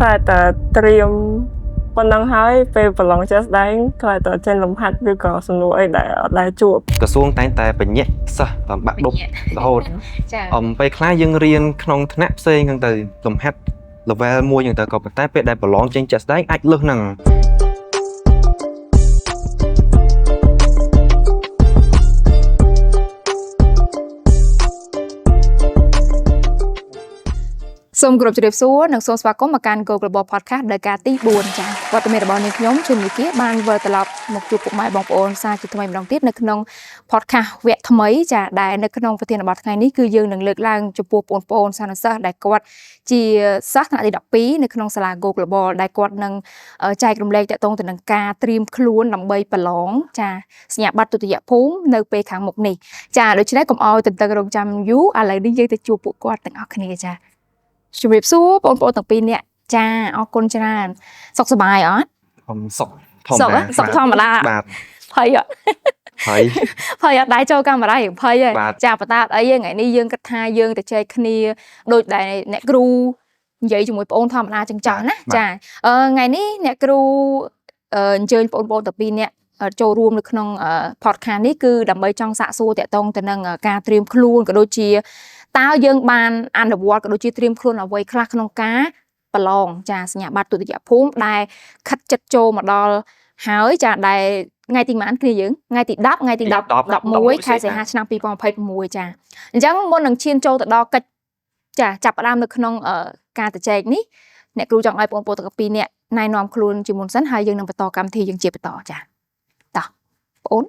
ខ្លាចតែត្រៀមប៉ុណ្ណឹងហើយពេលប្រឡងជាក់ស្ដែងខ្លាចតែចេញលំហាត់ឬក៏សំណួរអីដែលអត់ដែលជួប ក្រសួងតែងតែបញ្ញាក់សិស្សបំបាក់ឌុបរហូត ចា អំពេលខ្លះយើងរៀនក្នុងថ្នាក់ផ្សេងហ្នឹងទៅលំហាត់ level 1ហ្នឹងទៅក៏ប៉ុន្តែពេលដែលប្រឡងចេញជាក់ស្ដែងអាចលើសហ្នឹង សូមគោរពជម្រាបសួរនិងសូមស្វាគមន៍មកកាន់ Go Global Podcast ដោយការទី4ចា៎វត្តមានរបស់នាងខ្ញុំជំនឿគាបានវិលត្រឡប់មកជួបពុកម៉ែបងប្អូនសាជាថ្មីម្ដងទៀតនៅក្នុង podcast វគ្គថ្មីចា៎ដែលនៅក្នុងប្រធានបទថ្ងៃនេះគឺយើងនឹងលើកឡើងចំពោះបងប្អូនសានុសិស្សដែលគាត់ជាសិស្សថ្នាក់ទី12នៅក្នុងសាលា Go Global ដែលគាត់នឹងចែករំលែកទាក់ទងទៅនឹងការត្រៀមខ្លួនដើម្បីប្រឡងចា៎សញ្ញាបត្រទុតិយភូមិនៅពេលខាងមុខនេះចា៎ដូច្នេះកុំឲ្យទន្ទឹងរង់ចាំយូរឥឡូវនេះយើងទៅជួបពួកគាត់ទាំងអស់គ្នាចា៎ ជំរាបសួរបងប្អូនទាំងពីរនាក់ចាអរគុណច្រើនសុខសប្បាយអត់ ខ្ញុំសុខធម្ម សុខ តា សុខធម្មតា បាទ ភ័យអត់ ហើយ ភ័យអត់ដែរចូលកាមេរ៉ារៀងភ័យហ៎ បាទ ចាប៉ុន្តែអត់អីទេថ្ងៃនេះយើងគិតថាយើងទៅចែកគ្នាដូចដែលអ្នកគ្រូនិយាយជាមួយបងប្អូនធម្មតាចឹងចោះណាចាថ្ងៃនេះអ្នកគ្រូអញ្ជើញបងប្អូនទាំងពីរនាក់ចូលរួមនៅក្នុង podcast នេះគឺដើម្បីចង់សាកសួរតាក់ទងទៅនឹងការត្រៀមខ្លួនក៏ដូចជាតើយើងបានអនុវត្តក៏ដូចជាត្រៀមខ្លួនអ្វីខ្លះក្នុងការប្រឡងចាសញ្ញាបត្រទុតិយភូមិដែលខិតចិត្តចូលមកដល់ហើយចាដែលថ្ងៃទីប៉ុន្មានគ្នាយើងថ្ងៃទី10ថ្ងៃទី10 11ខែសីហាឆ្នាំ2026ចាអញ្ចឹងមុននឹងឈានចូលទៅដល់កិច្ចចាចាប់ផ្ដើមនៅក្នុងការជជែកនេះអ្នកគ្រូចង់ឲ្យបងប្អូនទាំងពីរនាក់ណែនាំខ្លួនជាមុនសិនហើយយើងនឹងបន្តកម្មវិធីយើងជាបន្តចាតោះបង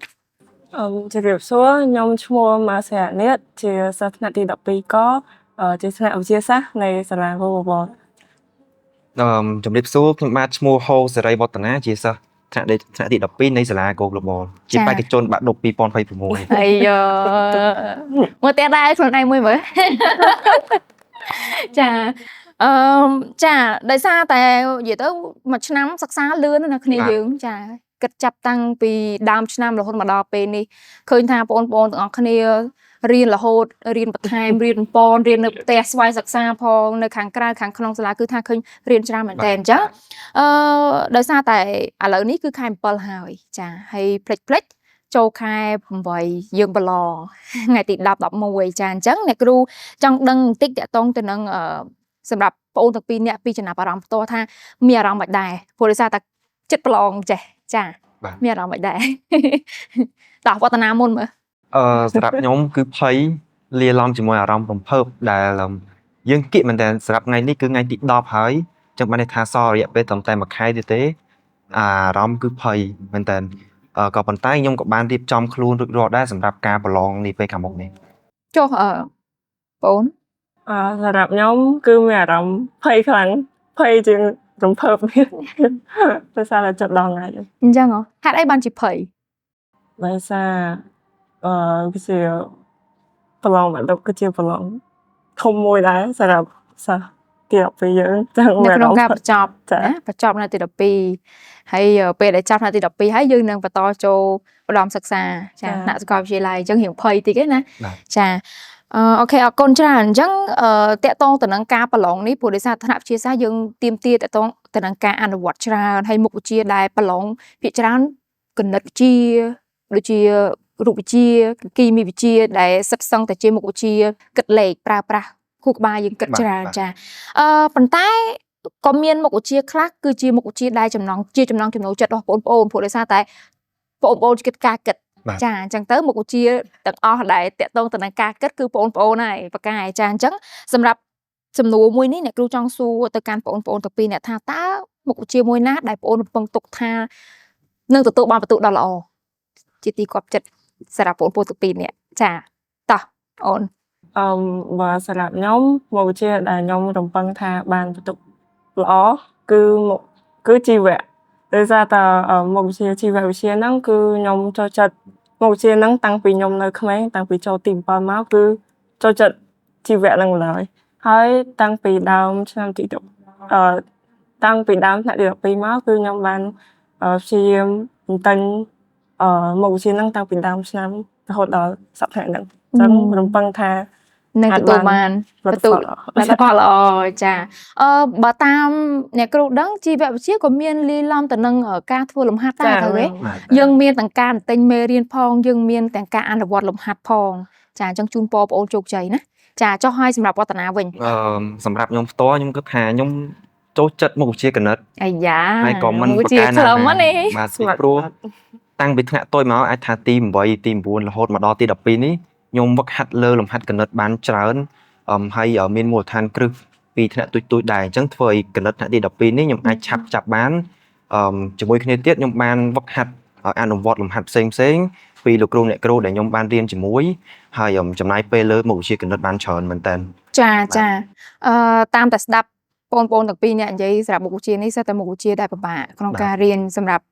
អូន ជម្រាបសួរខ្ញុំឈ្មោះម៉ាសេរ៉ានីតជាសិស្សថ្នាក់ទី12កជាថ្នាក់វិទ្យាសាស្ត្រនៃសាលា Go Global ជំរាបសួរខ្ញុំបាទឈ្មោះហូសេរីវឌ្ឍនាជាសិស្សថ្នាក់ថ្នាក់ទី12នៃសាលា Go Global ជាបេក្ខជនបាក់ឌុប2026 អាយមើលផ្ទះដែរខ្លួនឯងមួយមើលចាអឺចាដោយសារតែនិយាយទៅមួយឆ្នាំសិក្សាលឿនណាស់គ្នាយើងចាគិតចាប់តាំងពីដើមឆ្នាំរហូតមកដល់ពេលនេះឃើញថាបងប្អូនទាំងអស់គ្នារៀនរហូតរៀនបន្ថែមរៀនប៉នរៀននៅផ្ទះស្វ័យសិក្សាផងនៅខាងក្រៅខាងក្នុងសាលាគឺថាឃើញរៀនច្រើនមែនតើអញ្ចឹងដោយសារតែឥឡូវនេះគឺខែ7ហើយចាហើយផ្លិចៗចូលខែ8យើងប្រឡងថ្ងៃទី10 11ចាអញ្ចឹងអ្នកគ្រូចង់ដឹងបន្តិចតាក់ទងទៅនឹងសម្រាប់បងប្អូនទាំងពីរនាក់ពីចំណាប់អារម្មណ៍ផ្ទាល់ថាមានអារម្មណ៍មិនដែរព្រោះដោយសារតែចិត្តប្រឡងចេះចាមានអារម្មណ៍មិនដែរតោះវឌ្ឍនាមុនមើល សម្រាប់ខ្ញុំគឺភ័យលាឡំជាមួយអារម្មណ៍រំភើបដែលយើងគៀកមែនតើសម្រាប់ថ្ងៃនេះគឺថ្ងៃទី10ហើយចឹងបានន័យថាសល់រយៈពេលត្រឹមតែមួយខែទៀតទេអារម្មណ៍គឺភ័យមែនតើក៏ប៉ុន្តែខ្ញុំក៏បានរៀបចំខ្លួនរួចរាល់ដែរសម្រាប់ការប្រឡងនេះពេលខាងមុខនេះ ចុះបង សម្រាប់ខ្ញុំគឺមានអារម្មណ៍ភ័យខ្លាំងភ័យជាងរំភើបទៀតដោយសារតែចិត្តដល់ថ្ងៃ អញ្ចឹងហ៎ហេតុអីបានជាភ័យ ដោយសារគឺជាប្រឡងបាក់ឌុបគឺជាប្រឡងធំមួយដែរសម្រាប់សិស្សទី12យើងចឹង នៅក្នុងការបញ្ចប់ ចា ណាបញ្ចប់នៅទី12ហើយពេលដែលចាប់នៅទី12ហើយយើងនឹងបន្តចូលឧត្តមសិក្សាចាថ្នាក់សាកលវិទ្យាល័យអញ្ចឹងរៀងភ័យតិចឯណាចាអូខេអរគុណច្រើនអញ្ចឹងតាក់ទងទៅនឹងការប្រឡងនេះព្រោះដោយសារថ្នាក់វិទ្យាសាស្ត្រយើងទាមទារតាក់ទងទៅនឹងការអនុវត្តច្រើនហើយមុខវិជ្ជាដែលប្រឡងភាគច្រើនគណិតវិទ្យាដូចជារូបវិទ្យាគីមីវិទ្យាដែលសិតសឹងតែជាមុខវិជ្ជាគិតលេខប្រើប្រាស់ខួរក្បាលយើងគិតច្រើនចាប៉ុន្តែក៏មានមុខវិជ្ជាខ្លះគឺជាមុខវិជ្ជាដែលចំណងចំណូលចិត្តរបស់បងប្អូនព្រោះដោយសារតែបងប្អូនគិតការគិតចាអញ្ចឹងទៅមុខវិជ្ជាទាំងអស់ដែលតាក់ទងទៅនឹងការគិតគឺបងប្អូនហើយបកកែចាអញ្ចឹងសម្រាប់សំណួរមួយនេះអ្នកគ្រូចង់សួរទៅកាន់បងប្អូនទាំងពីរអ្នកថាតើមុខវិជ្ជាមួយណាដែលបងប្អូនរំពឹងទុកថានឹងទទួលបានពិន្ទុដ៏ល្អជាទីគាប់ចិត្តសម្រាប់បងប្អូនទាំងពីរអ្នកចាតោះអូន បើសម្រាប់ខ្ញុំមុខវិជ្ជាដែលខ្ញុំរំពឹងថាបានពិន្ទុល្អគឺមុខគឺជីវៈដោយសារតែមុខវិជ្ជាជីវវិទ្យាហ្នឹងគឺខ្ញុំចូលចិត្តមុខវិជ្ជាហ្នឹងតាំងពីខ្ញុំនៅក្មេងតាំងពីចូលទី7មកគឺចូលចិត្តជីវៈហ្នឹងឡើយហើយតាំងពីដើមឆ្នាំទីតាំងពីដើមថ្នាក់ទី12មកគឺខ្ញុំបានព្យាយាមទិញមុខវិជ្ជាហ្នឹងតាំងពីដើមឆ្នាំរហូតដល់សប្តាហ៍ហ្នឹងអញ្ចឹងរំពឹងថា នឹង អាច ទទួលបាន លទ្ធផលល្អ លទ្ធផលល្អចាអឺបើតាមអ្នកគ្រូដឹងជីវវិទ្យាក៏មានលាយឡំទៅនឹងការធ្វើលំហាត់ដែរត្រូវទេ បាទ យើងមានទាំងការទិញមេរៀនផងយើងមានទាំងការអនុវត្តលំហាត់ផងចាអញ្ចឹងជូនពរបងអូនជោគជ័យណាចាចុះឲ្យសម្រាប់វឌ្ឍនាវិញ អឺសម្រាប់ខ្ញុំផ្ទាល់ខ្ញុំគិតថាខ្ញុំចូលចិត្តមុខវិជ្ជាគណិត អាយ៉ា ហើយក៏មិន មុខវិជ្ជា ប្រកែ ខ្លឹមហ្នឹងនេះ បាទពីព្រោះតាំងពីថ្នាក់តូចមកអាចថាទី8ទី9រហូតមកដល់ទី12នេះខ្ញុំវឹកហាត់លើលំហាត់គណិតបានច្រើនអឹមហើយមានមូលដ្ឋានគ្រឹះពីថ្នាក់តូចៗដែរអញ្ចឹងធ្វើឲ្យគណិតថ្នាក់ទី12នេះខ្ញុំអាចឆាប់ចាប់បានអឹមជាមួយគ្នាទៀតខ្ញុំបានវឹកហាត់អនុវត្តលំហាត់ផ្សេងផ្សេងៗពីលោកគ្រូអ្នកគ្រូដែលខ្ញុំបានរៀនជាមួយហើយចំណាយពេលលើមុខវិជ្ជាគណិតបានច្រើនមែនតើ ចា បាទ ចាអឺតាមតែស្ដាប់បងប្អូនទាំងពីរអ្នកនិយាយសម្រាប់មុខវិជ្ជានេះសុទ្ធតែមុខវិជ្ជាដែលពិបាកក្នុង បាទ ការរៀនសម្រាប់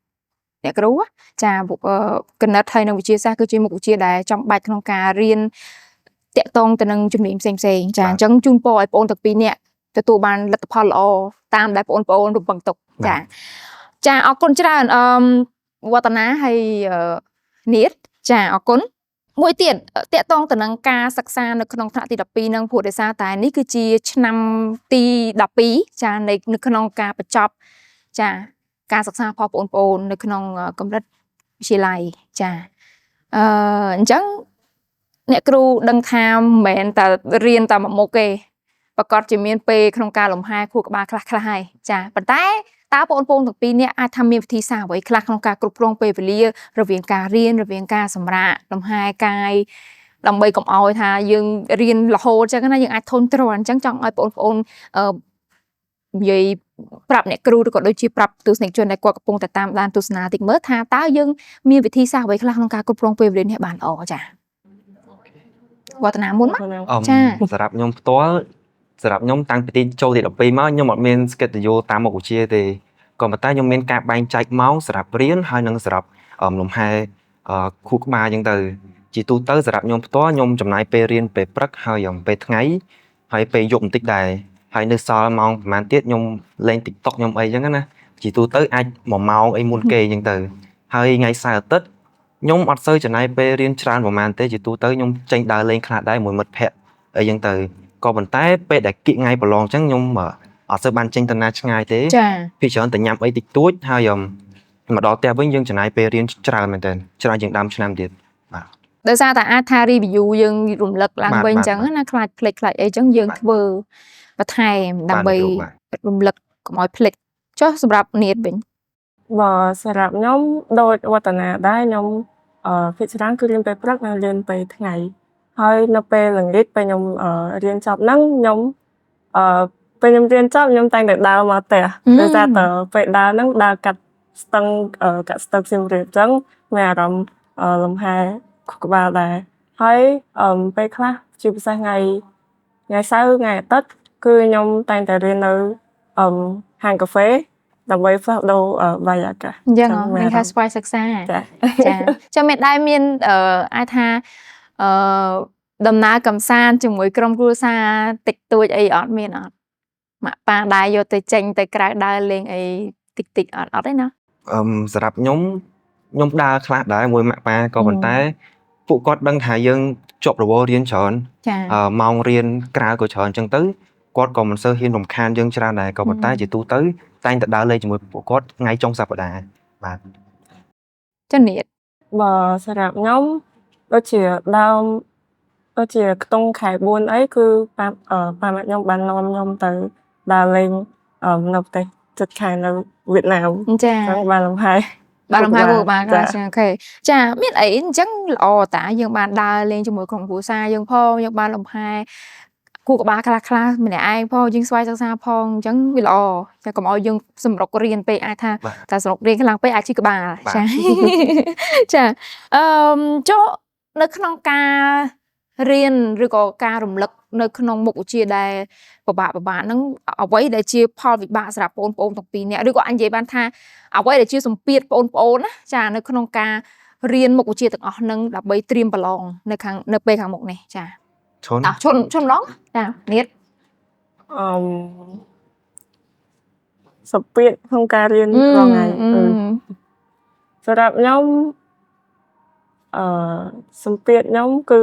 អ្នកគ្រូណាចាគណិតហើយនិងវិទ្យាសាស្ត្រគឺជាមុខវិជ្ជាដែលចាំបាច់ក្នុងការរៀនតាក់ទងទៅនឹងជំនាញផ្សេងៗចាអញ្ចឹងជូនពរឲ្យបងប្អូនទាំងពីរអ្នកទទួលបានលទ្ធផលល្អតាមដែលបងប្អូនរំពឹងទុកចាចាអរគុណច្រើនអឺវឌ្ឍនាហើយនីតចាអរគុណមួយទៀតតាក់ទងទៅនឹងការសិក្សានៅក្នុងថ្នាក់ទី12នឹងព្រោះដោយសារតែនេះគឺជាឆ្នាំទី12ចានៃនៅក្នុងការបញ្ចប់ចាការសិក្សារបស់បងប្អូននៅក្នុងកម្រិតវិទ្យាល័យចាអញ្ចឹងអ្នកគ្រូដឹងថាមិនមែនតែរៀនតែមួយមុខទេប្រកាសជាមានពេលក្នុងការលំហែខួរក្បាលខ្លះៗហើយចាប៉ុន្តែតើបងប្អូនទាំងពីរនាក់អាចថាមានវិធីសាស្ត្រអ្វីខ្លះក្នុងការគ្រប់គ្រងពេលវេលារវាងការរៀនរវាងការសម្រាកលំហែកាយដើម្បីកុំឲ្យថាយើងរៀនរហូតអញ្ចឹងណាយើងអាចធន់ទ្រាំអញ្ចឹងចង់ឲ្យបងប្អូនអឺនិយាយប្រាប់អ្នកគ្រូឬក៏ដូចជាប្រាប់ទស្សនិកជនដែលគាត់កំពុងតែតាមដានទស្សនាតិចមើលថាតើយើងមានវិធីសាស្ត្រអ្វីខ្លះក្នុងការគ្រប់គ្រងពេលវេលានេះបានល្អចាវឌ្ឍនាមុនមក អម ចា សម្រាប់ខ្ញុំផ្ទាល់សម្រាប់ខ្ញុំតាំងពីទីចូលទី12មកខ្ញុំអត់មាន schedule តាមមុខវិជ្ជាទេក៏ប៉ុន្តែខ្ញុំមានការបែងចែកម៉ោងសម្រាប់រៀនហើយនិងសម្រាប់លំហែខួរក្បាលអញ្ចឹងទៅជាទូទៅសម្រាប់ខ្ញុំផ្ទាល់ខ្ញុំចំណាយពេលរៀនពេលព្រឹកហើយពេលថ្ងៃហើយពេលយប់បន្តិចដែរហើយនៅសល់ម៉ោងប្រហែលទៀតខ្ញុំលេង TikTok ខ្ញុំអីចឹងណាជាទូទៅអាច1ម៉ោងអីមុនគេអញ្ចឹងទៅហើយថ្ងៃសៅរ៍អាទិត្យខ្ញុំអត់សូវចំណាយពេលរៀនច្រើនប្រហែលទេជាទូទៅខ្ញុំចេញដើរលេងខ្លះដែរមួយមិត្តភ័ក្តិអីចឹងទៅក៏ប៉ុន្តែពេលដែលគៀកថ្ងៃប្រឡងអញ្ចឹងខ្ញុំអត់សូវបានចេញទៅណាឆ្ងាយទេ ចា ភាគច្រើនតែញ៉ាំអីតិចតួចហើយមកដល់ផ្ទះវិញយើងចំណាយពេលរៀនច្រើនមែនទែនច្រើនជាងដើមឆ្នាំទៀតបាទ ដោយសារតែអាចថា review យើងរំលឹកឡើង បាទ វិញអញ្ចឹង បាទ ណាខ្លាចភ្លេចខ្លាចអីអញ្ចឹងយើង បាទ ធ្វើបន្ថែមដើម្បី បាទ រំលឹកកុំឲ្យភ្លេចចុះសម្រាប់នីតវិញ បើសម្រាប់ខ្ញុំដូចវឌ្ឍនាដែរខ្ញុំភាគច្រើនគឺរៀនពេលព្រឹកនិងរៀនពេលថ្ងៃហើយនៅពេលល្ងាចពេលខ្ញុំរៀនចប់ហ្នឹងខ្ញុំពេលខ្ញុំរៀនចប់ខ្ញុំតែងតែដើរមកផ្ទះដោយសារតែពេលដើរហ្នឹងដើរកាត់ស្ទឹងកាត់ស្ទឹងសៀមរាបអញ្ចឹងមានអារម្មណ៍លំហែខួរក្បាលដែរហើយពេលខ្លះជាពិសេសថ្ងៃថ្ងៃសៅរ៍ថ្ងៃអាទិត្យគឺខ្ញុំតែងតែរៀននៅហាងកាហ្វេដើម្បីផ្លាស់ប្ដូរបរិយាកាស អញ្ចឹងហ៎ មាន មានថាស្វ័យសិក្សា ចា ចាចាំមានដែរមានអាចថាអឺដំណើរកំសាន្តជាមួយក្រុមគ្រួសារតិចតួចអីអត់មានអត់ម៉ាក់ប៉ាដែរយកទៅចេញទៅក្រៅដើរលេងអីតិចតិចអត់អត់ទេណា អឹមសម្រាប់ខ្ញុំខ្ញុំដើរខ្លះដែរមួយម៉ាក់ប៉ាក៏ប៉ុន្តែពួកគាត់ដឹងថាយើងជាប់រវល់រៀនច្រើន ចា ម៉ោងរៀនក្រៅក៏ច្រើនអញ្ចឹងទៅគាត់ក៏មិនសូវហ៊ានរំខានយើងច្រើនដែរក៏ប៉ុន្តែជាទូទៅតែងតែដើរលេងជាមួយពួកគាត់ថ្ងៃចុងសប្តាហ៍បាទ ចានីត បើសម្រាប់ខ្ញុំដូចជាដើមដូចជាខ្ទង់ខែ4អីគឺប៉ាប៉ាម៉ាក់ខ្ញុំបាននាំខ្ញុំទៅដើរលេងនៅប្រទេសជិតខាងនៅវៀតណាម ចា អញ្ចឹងបានលំហែ បានលំហែខួរក្បាលខ្លះ ចា ចា OK ចាមានអីអញ្ចឹងល្អតាយើងបានដើរលេងជាមួយក្រុមគ្រួសារយើងផងយើងបានលំហែខួរក្បាលខ្លះខ្លះម្នាក់ឯងផងយើងស្វ័យសិក្សាផងអញ្ចឹងវាល្អចាកុំឲ្យយើងសម្រុករៀនពេកអាចថា បាទ តែសម្រុករៀនខ្លាំងពេកអាចឈឺក្បាល បាទ ចា ចាអឺមចុះនៅក្នុងការរៀនឬក៏ការរំលឹកនៅក្នុងមុខវិជ្ជាដែលពិបាកពិបាកហ្នឹងអ្វីដែលជាផលវិបាកសម្រាប់បងប្អូនទាំងពីរនាក់ឬក៏អញនិយាយបានថាអ្វីដែលជាសម្ពាធបងប្អូនណាចានៅក្នុងការរៀនមុខវិជ្ជាទាំងអស់ហ្នឹងដើម្បីត្រៀមប្រឡងនៅខាងនៅពេលខាងមុខនេះចា ឈុន តោះឈុនឈុនម្ដងចានីត អឺមសម្ពាធក្នុងការរៀនរាល់ថ្ងៃសម្រាប់ខ្ញុំអឺសម្ពាធខ្ញុំគឺ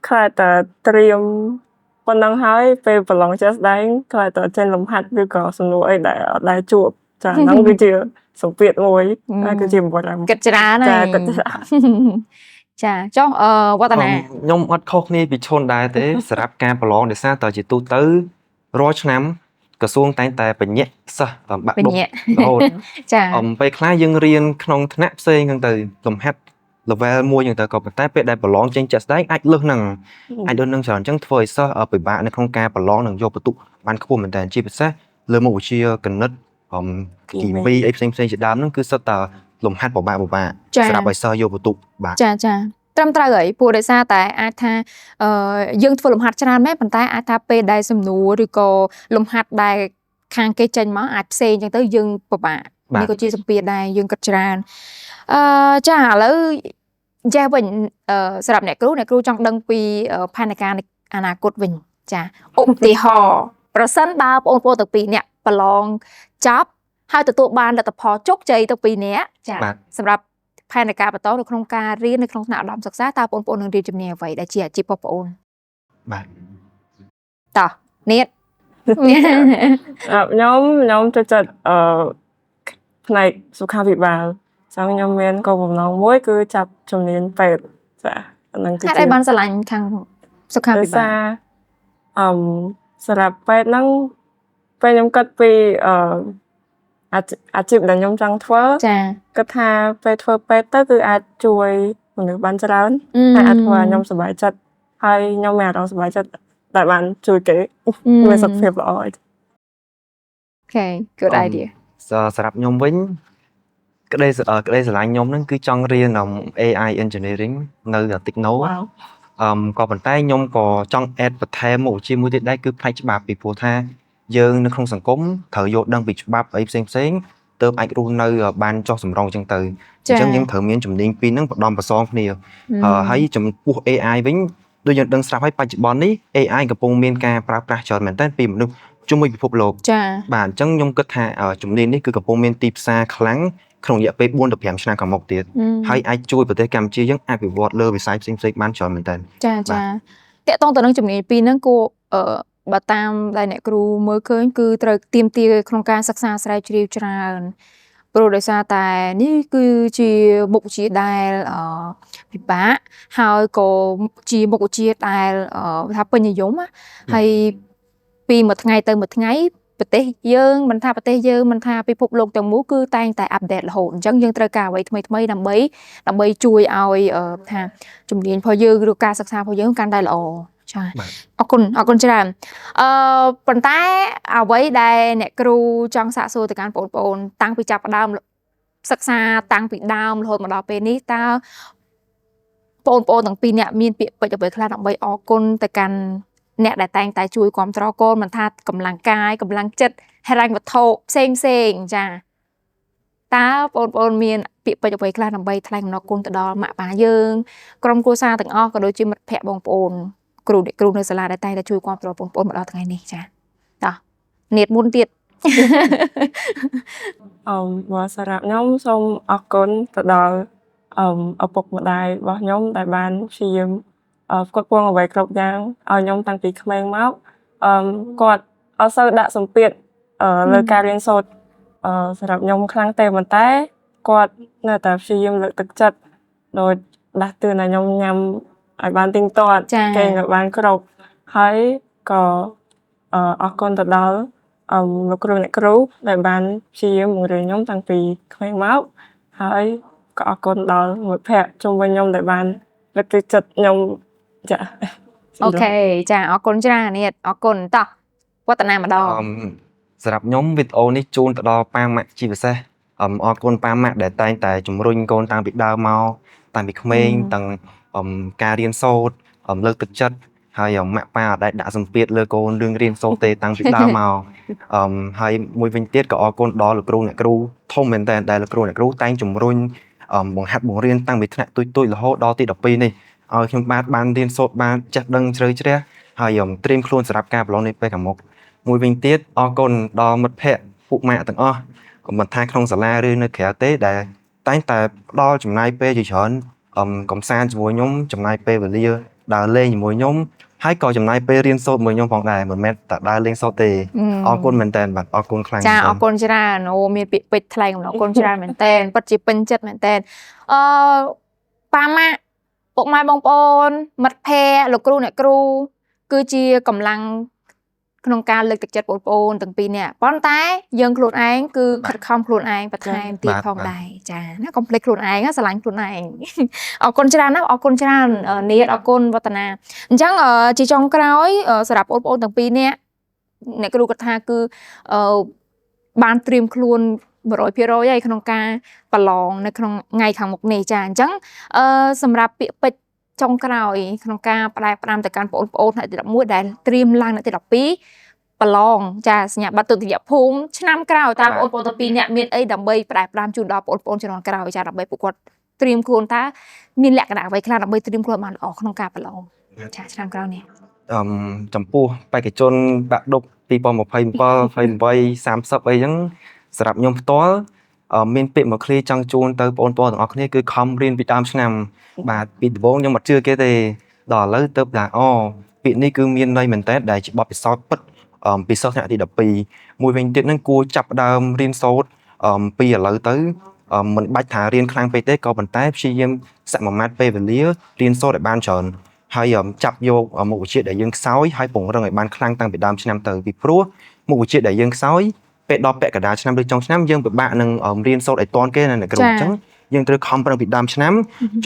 ខ្លាចតែត្រៀមប៉ុណ្ណឹងហើយពេលប្រឡងជាក់ស្ដែងខ្លាចតែចេញលំហាត់ឬក៏សំណួរអីដែលអត់ដែលជួបចាហ្នឹងគឺជាសម្ពាធមួយហើយគឺជាបារម្ភ គិតច្រើន ចា ហើយ គិតច្រើន ចាចុះអឺវឌ្ឍនា ខ្ញុំអត់ខុសគ្នាពីឈុនដែរទេ សម្រាប់ការប្រឡងដោយសារតែជាទូទៅរាល់ឆ្នាំក្រសួងតែងតែបញ្ញាក់សិស្សបាក់ ប ឌុប ញ្ញាក់ រហូត ចា ពេលខ្លះយើងរៀនក្នុងថ្នាក់ផ្សេងហ្នឹងទៅលំហាត់ level 1ហ្នឹងទៅក៏ប៉ុន្តែពេលដែលប្រឡងចេញជាក់ស្ដែងអាចលើសហ្នឹងអាចលើសហ្នឹងច្រើនអញ្ចឹងធ្វើឲ្យសិស្សពិបាកនៅក្នុងការប្រឡងនិងយកពិន្ទុបានខ្ពស់មែនតើជាពិសេសលើមុខវិជ្ជាគណិតគីមីអីផ្សេងៗជាដើមហ្នឹងគឺសុទ្ធតែលំហាត់ពិបាកពិបាក ចា សម្រាប់ឲ្យសិស្សយកពិន្ទុបាទ ចាចាត្រឹមត្រូវហើយព្រោះដោយសារតែអាចថាអឺយើងធ្វើលំហាត់ច្រើនមែនប៉ុន្តែអាចថាពេលដែលសំណួរឬក៏លំហាត់ដែលខាងគេចេញមកអាចផ្សេងអញ្ចឹងទៅយើងពិបាក បាទ នេះក៏ជាសម្ពាធដែរយើងគិតច្រើនអឺចាឥឡូវចេះវិញអឺសម្រាប់អ្នកគ្រូអ្នកគ្រូចង់ដឹងពីផែនការនៃអនាគតវិញចាឧទាហរណ៍ប្រសិនបើបងប្អូនទាំងពីរអ្នកប្រឡងចប់ហើយទទួលបានលទ្ធផលជោគជ័យទាំងពីរអ្នកចា បាទ សម្រាប់ផែនការបន្តនៅក្នុងការរៀននៅក្នុងថ្នាក់ឧត្តមសិក្សាតើបងប្អូននឹងរៀនជំនាញអ្វីដែលជាអាជីពរបស់បងប្អូន បាទ តោះនៀត អឺខ្ញុំចូលចិត្តផ្នែកសុខាភិបាលចង់ខ្ញុំមានគោលបំណងមួយគឺចាប់ជំនាញពេទ្យចាអាហ្នឹងគឺ ហេតុអីបានស្រឡាញ់ខាងសុខា ដោយ ភិបាល សារអឺសម្រាប់ពេទ្យហ្នឹងពេលខ្ញុំគិតពីអាជីពដែលខ្ញុំចង់ធ្វើ ចា គិតថាពេលធ្វើពេទ្យទៅគឺអាចជួយមនុស្សបានច្រើនហើយអាចធ្វើឲ្យខ្ញុំសប្បាយចិត្តហើយខ្ញុំមានអារម្មណ៍សប្បាយចិត្តដែលបានជួយគេមានសុខភាពល្អអី Okay, good idea. សម្រាប់ខ្ញុំវិញក្តីស្រឡាញ់ខ្ញុំហ្នឹងគឺចង់រៀន AI engineering នៅ Techno វ៉ាវ ក៏ប៉ុន្តែខ្ញុំក៏ចង់ add បន្ថែមមុខវិជ្ជាមួយទៀតដែរគឺផ្នែកច្បាប់ពីព្រោះថាយើងនៅក្នុងសង្គមត្រូវយល់ដឹងពីច្បាប់អីផ្សេងផ្សេងៗទើបអាចរស់នៅបានចុះសម្រុងអញ្ចឹងទៅអញ្ចឹងយើងត្រូវមានជំនាញពីរហ្នឹងបដំប្រសងគ្នាហើយចំពោះ AI វិញដូចយើងដឹងស្រាប់ហើយបច្ចុប្បន្ននេះ AI កំពុងមានការប្រើប្រាស់ច្រើនមែនទែនពីមនុស្សជុំវិញពិភពលោក ចា បាទអញ្ចឹងខ្ញុំគិតថាជំនាញនេះគឺកំពុងមានទីផ្សារខ្លាំងក្នុងរយៈពេល4ទៅ5ឆ្នាំខាងមុខទៀតហើយអាចជួយប្រទេសកម្ពុជាយើងអភិវឌ្ឍលើវិស័យផ្សេងៗបានច្រើនមែនទែន ចាចាតកតងទៅនឹងជំនាញពីរហ្នឹងគួរអឺបើតាមដែលអ្នកគ្រូមើលឃើញគឺត្រូវទៀមទាក្នុងការសិក្សាស្រាវជ្រាវច្រើនព្រោះដោយសារតែនេះគឺជាមុខវិជ្ជាដែលពិបាកហើយក៏ជាមុខវិជ្ជាដែលថាពេញនិយមណាហើយពីមួយថ្ងៃទៅមួយថ្ងៃប្រទេសយើងមិនថាប្រទេសយើងមិនថាពិភពលោកទាំងមូលគឺតែងតែupdate រហូតអញ្ចឹងយើងត្រូវការអ្វីថ្មីថ្មីដើម្បីដើម្បីជួយឲ្យថាជំនាញរបស់យើងឬការសិក្សារបស់យើងកាន់តែល្អចា បាទ អរគុណអរគុណច្រើនអឺប៉ុន្តែអ្វីដែលអ្នកគ្រូចង់សាកសួរទៅកាន់បងប្អូនតាំងពីចាប់ផ្ដើមសិក្សាតាំងពីដើមរហូតមកដល់ពេលនេះតើបងប្អូនទាំងពីរអ្នកមានពាក្យពេចន៍អ្វីខ្លះដើម្បីអរគុណទៅកាន់អ្នកដែលតែងតែជួយគ្រប់គ្រងកូនមិនថាកម្លាំងកាយកម្លាំងចិត្តហិរញ្ញវត្ថុផ្សេងផ្សេងចាតើបងប្អូនមានពាក្យពេចន៍អ្វីខ្លះដើម្បីថ្លែងអំណរគុណទៅដល់ម៉ាក់ប៉ាយើងក្រុមគ្រួសារទាំងអស់ក៏ដូចជាមិត្តភ័ក្តិបងប្អូនគ្រូអ្នកគ្រូនៅសាលាដែលតែងតែជួយគ្រប់គ្រងបងប្អូនមកដល់ថ្ងៃនេះចាតោះនៀតមុនទៀត មកសម្រាប់ខ្ញុំសូមអរគុណទៅដល់ឪពុកម្ដាយរបស់ខ្ញុំដែលបានព្យាយាមផ្គត់ផ្គង់អ្វីគ្រប់យ៉ាងឲ្យខ្ញុំតាំងពីក្មេងមកគាត់អត់សូវដាក់សម្ពាធលើការរៀនសូត្រសម្រាប់ខ្ញុំខ្លាំងទេប៉ុន្តែគាត់នៅតែព្យាយាមលើកទឹកចិត្តដោយដាស់តឿនឲ្យខ្ញុំញ៉ាំឲ្យបានទៀងទាត់ ចា៎ គេងឲ្យបានគ្រប់ហើយក៏អរគុណទៅដល់លោកគ្រូអ្នកគ្រូដែលបានព្យាយាមបង្រៀនខ្ញុំតាំងពីក្មេងមកហើយក៏អរគុណដល់មិត្តភ័ក្តិជុំវិញខ្ញុំដែលបានលើកទឹកចិត្តខ្ញុំចា Okay ចាអរគុណច្រើននៀតអរគុណតោះវឌ្ឍនាម្ដង សម្រាប់ខ្ញុំវីដេអូនេះជូនទៅដល់ប៉ាម៉ាក់ជាពិសេសអរគុណប៉ាម៉ាក់ដែលតែងតែជំរុញកូនតាំងពីដើមមកតាំងពីក្មេងតាំងការរៀនសូត្រលើកទឹកចិត្តហើយម៉ាក់ប៉ាអត់ដែលដាក់សម្ពាធលើកូនរឿងរៀនសូត្រទេតាំងពីដើមមកហើយមួយវិញទៀតក៏អរគុណដល់លោកគ្រូអ្នកគ្រូធំមែនតើដែលលោកគ្រូអ្នកគ្រូតែងជំរុញបង្ហាត់បង្រៀនតាំងពីថ្នាក់តូចៗរហូតដល់ទី12នេះឲ្យខ្ញុំបាទបានរៀនសូត្របានចេះដឹងជ្រៅជ្រះហើយត្រៀមខ្លួនសម្រាប់ការប្រឡងនេះពេលខាងមុខមួយវិញទៀតអរគុណដល់មិត្តភ័ក្តិពួកម៉ាក់ទាំងអស់មិនថាក្នុងសាលាឬនៅក្រៅទេដែលតែងតែផ្ដល់ចំណាយពេលជាច្រើនកំសាន្តជាមួយខ្ញុំចំណាយពេលវេលា ដើរលេងជាមួយខ្ញុំហើយក៏ចំណាយពេលរៀនសូត្រមួយខ្ញុំផងដែរមិនមែនតែដើរលេងសូត្រទេអរគុណមែនតើបាទអរគុណខ្លាំង ចាអរគុណច្រើនអូមានពាក្យពេចន៍ថ្លែងអំណរគុណច្រើនមែនតើពិតជាពេញចិត្តមែនតើអឺប៉ាម៉ាក់ពុកម៉ែបងប្អូនមិត្តភ័ក្តិលោកគ្រូអ្នកគ្រូគឺជាកម្លាំងក្នុងការលើកទឹកចិត្តបងប្អូនទាំងពីរនាក់ប៉ុន្តែយើងខ្លួនឯងគឺខិតខំខ្លួនឯងបន្ថែមទៀតផងដែរចាណាកុំភ្លេចខ្លួនឯងស្រឡាញ់ខ្លួនឯងអរគុណច្រើនណាស់អរគុណច្រើននាតអរគុណវឌ្ឍនាអញ្ចឹងជាចុងក្រោយសម្រាប់បងប្អូនទាំងពីរនាក់អ្នកគ្រូគាត់ថាគឺបានត្រៀមខ្លួន 100% ហើយក្នុងការប្រឡងនៅក្នុងថ្ងៃខាងមុខនេះចាអញ្ចឹងសម្រាប់ពាក្យពេចន៍ចុងក្រោយក្នុងការផ្ដែផ្ដាំទៅកាន់បងប្អូនថ្នាក់ទី11ដែលត្រៀមឡើងថ្នាក់ទី12ប្រឡងចាសញ្ញាបត្រទុតិយភូមិឆ្នាំក្រោយតើបងប្អូនទាំងពីរនាក់មានអីដើម្បីផ្ដែផ្ដាំជូនដល់បងប្អូនជំនាន់ក្រោយចាដើម្បីពួកគាត់ត្រៀមខ្លួនតើមានលក្ខណៈអ្វីខ្លះដើម្បីត្រៀមខ្លួនបានល្អក្នុងការប្រឡងចាឆ្នាំក្រោយនេះ ចំពោះបេក្ខជនបាក់ឌុប2027 28 30អីចឹងសម្រាប់ខ្ញុំផ្ទាល់មានពាក្យមួយឃ្លាចង់ជូនទៅបងប្អូនទាំងអស់គ្នាគឺខំរៀនពីដើមឆ្នាំបាទពីដំបូងខ្ញុំអត់ជឿគេទេដល់ឥឡូវទៅថាអូពាក្យនេះគឺមានន័យមែនតើដែលជាបទពិសោធន៍ពិតពីសិស្សថ្នាក់ទី12មួយវិញទៀតហ្នឹងគួរចាប់ផ្ដើមរៀនសូត្រពីឥឡូវទៅមិនបាច់ថារៀនខ្លាំងពេកទេក៏ប៉ុន្តែព្យាយាមសមាមាត្រពេលវេលារៀនសូត្រឲ្យបានច្រើនហើយចាប់យកមុខវិជ្ជាដែលយើងខ្សោយហើយពង្រឹងឲ្យបានខ្លាំងតាំងពីដើមឆ្នាំទៅពីព្រោះមុខវិជ្ជាដែលយើងខ្សោយពេលដល់ពាក់កណ្ដាលឆ្នាំឬចុងឆ្នាំយើងពិបាកនឹងរៀនសូត្រឲ្យទាន់គេណាអ្នកគ្រូអញ្ចឹងយើងត្រូវខំប្រឹងពីដើមឆ្នាំ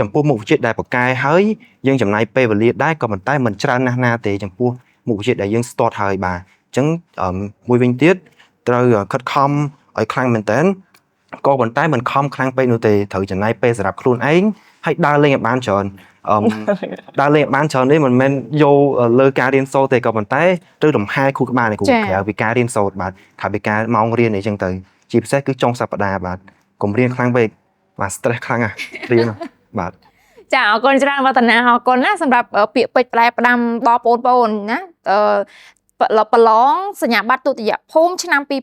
ចំពោះមុខវិជ្ជាដែលពូកែហើយយើងចំណាយពេលវេលាដែរក៏ប៉ុន្តែមិនច្រើនណាស់ណាទេចំពោះមុខវិជ្ជាដែលយើងស្ទាត់ហើយបាទអញ្ចឹងមួយវិញទៀតត្រូវខិតខំឲ្យខ្លាំងមែនតើក៏ប៉ុន្តែមិនខំខ្លាំងពេកនោះទេត្រូវចំណាយពេលសម្រាប់ខ្លួនឯងហើយដើរលេងឲ្យបានច្រើនដើរលេងឲ្យបានច្រើននេះមិនមែនយកលើការរៀនសូត្រទេក៏ប៉ុន្តែត្រូវលំហែខួរក្បាលនេះគ្រូក្រៅពីការរៀនសូត្របាទក្រៅពីការម៉ោងរៀនអីចឹងទៅជាពិសេសគឺចុងសប្តាហ៍បាទកុំរៀនខ្លាំងពេកបាទ stress ខ្លាំងណាស់រៀនបាទ ចាអរគុណច្រើនវឌ្ឍនាអរគុណណាសម្រាប់ពាក្យពេចន៍ផ្លែផ្ដាំដល់បងប្អូនណាប្រឡងសញ្ញាបត្រទុតិយភូមិឆ្នាំ2027 28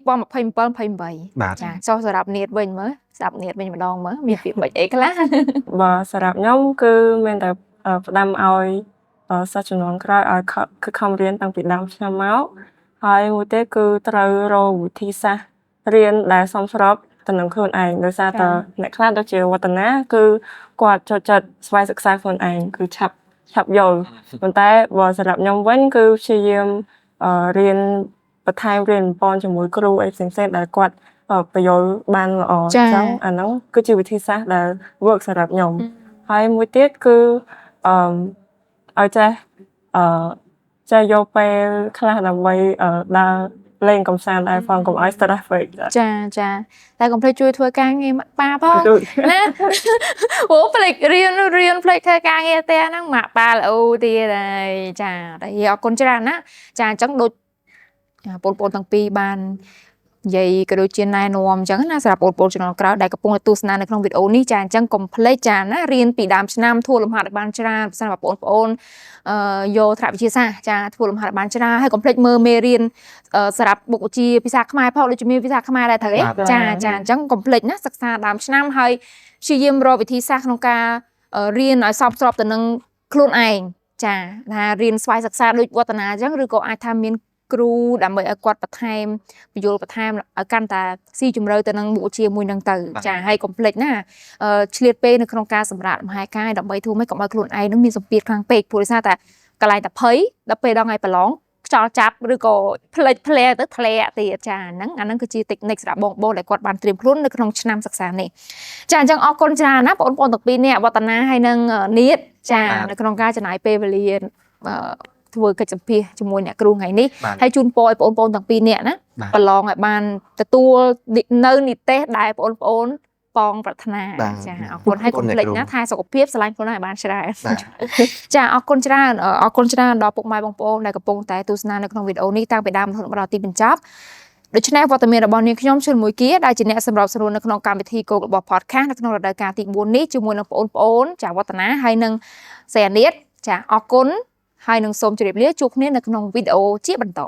ចាចុះសម្រាប់នាតវិញមើលសម្រាប់នាតវិញម្ដងមើលមានពាក្យពេចន៍អីខ្លះ បើសម្រាប់ខ្ញុំគឺមានតែផ្ដាំឲ្យសិស្សជំនាន់ក្រោយឲ្យខិតខំរៀនតាំងពីដើមឆ្នាំមកហើយមួយទៀតគឺត្រូវរកវិធីសាស្ត្ររៀនដែលសមស្របទៅនឹងខ្លួនឯងដោយសារតែអ្នកខ្លះដូចជាវឌ្ឍនាគឺគាត់ចូលចិត្តស្វ័យសិក្សាខ្លួនឯងគឺឆាប់ឆាប់យល់ប៉ុន្តែបើសម្រាប់ខ្ញុំវិញគឺព្យាយាមរៀនបន្ថែមរៀនបំពន់ជាមួយគ្រូអីផ្សេងៗដែលគាត់ពន្យល់បានល្អអញ្ចឹងអាហ្នឹងគឺជាវិធីសាស្ត្រដែល work សម្រាប់ខ្ញុំហើយមួយទៀតគឺអឺឲ្យចេះអឺចេះយកពេលខ្លះដើម្បីដើរលេងកំសាន្តដែរផងកុំឲ្យ stress ពេក ចាចាតែកុំភ្លេចជួយធ្វើការងារម៉ាក់ប៉ាផងណាអូភ្លេចរៀនរៀនភ្លេចធ្វើការងារផ្ទះហ្នឹងម៉ាក់ប៉ាល្អទៀតហើយចាតែអរគុណច្រើនណាចាអញ្ចឹងដូចបងប្អូនទាំងពីរបាននិយាយក៏ដូចជាណែនាំអញ្ចឹងណាសម្រាប់បងប្អូនជំនាន់ក្រោយដែលកំពុងតែទស្សនានៅក្នុងវីដេអូនេះចាអញ្ចឹងកុំភ្លេចចាណារៀនពីដើមឆ្នាំធ្វើលំហាត់ឲ្យបានច្រើនសម្រាប់បងប្អូនអឺយកថ្នាក់វិទ្យាសាស្ត្រចាធ្វើលំហាត់ឲ្យបានច្រើនហើយកុំភ្លេចមើលមេរៀនសម្រាប់មុខវិជ្ជាភាសាខ្មែរផងដូចជាមានភាសាខ្មែរដែរត្រូវទេចាចាអញ្ចឹងកុំភ្លេចណាសិក្សាដើមឆ្នាំហើយព្យាយាមរកវិធីសាស្ត្រក្នុងការរៀនឲ្យសមស្របទៅនឹងខ្លួនឯងចាថារៀនស្វ័យសិក្សាដូចវឌ្ឍនាអញ្ចឹងឬក៏អាចថាមានគ្រូដើម្បីឲ្យគាត់បន្ថែមពន្យល់បន្ថែមឲ្យកាន់តែស៊ីជម្រៅទៅនឹងមុខវិជ្ជាមួយនឹងទៅចាហើយកុំភ្លេចណាឆ្លៀតពេលនៅក្នុងការសម្រាកលំហែកាយដើម្បីធ្វើម៉េចកុំឲ្យខ្លួនឯងនឹងមានសម្ពាធខ្លាំងពេកព្រោះដោយសារតែកន្លែងតែភ័យដល់ពេលដល់ថ្ងៃប្រឡងខ្យល់ចាប់ឬក៏ផ្លេចផ្លែទៅធ្លាក់ទៀតចាហ្នឹងអាហ្នឹងគឺជា technique សម្រាប់បងប្អូនដែលគាត់បានត្រៀមខ្លួននៅក្នុងឆ្នាំសិក្សានេះចាអញ្ចឹងអរគុណច្រើនណាបងប្អូនទាំងពីរនាក់វឌ្ឍនាហើយនិងនាតចានៅក្នុងការចំណាយពេលវេលាធ្វើកិច្ចសម្ភាសជាមួយអ្នកគ្រូថ្ងៃនេះហើយជូនពរឲ្យបងប្អូនទាំងពីរនាក់ណាប្រឡងឲ្យបានទទួលនៅនិទេសដែលបងប្អូនប៉ងប្រាថ្នាចាអរគុណហើយកុំភ្លេចណាថែសុខភាពស្រឡាញ់ខ្លួនឯងឲ្យបានច្រើនចាអរគុណច្រើនអរគុណច្រើនដល់ពុកម៉ែបងប្អូនដែលកំពុងតែទស្សនានៅក្នុងវីដេអូនេះតាំងពីដើមរហូតដល់ទីបញ្ចប់ដូច្នេះវត្តមានរបស់នាងខ្ញុំឈុនមួយគាដែលជាអ្នកសម្របសម្រួលនៅក្នុងកម្មវិធីគោលរបស់ podcast នៅក្នុងរដូវកាលទី4នេះជាមួយនឹងបងប្អូនចាវឌ្ឍនាហើយនិងសេអានីតចាអរគុណហើយនឹងសូមជម្រាបលាជួបគ្នានៅក្នុងវីដេអូជាបន្ត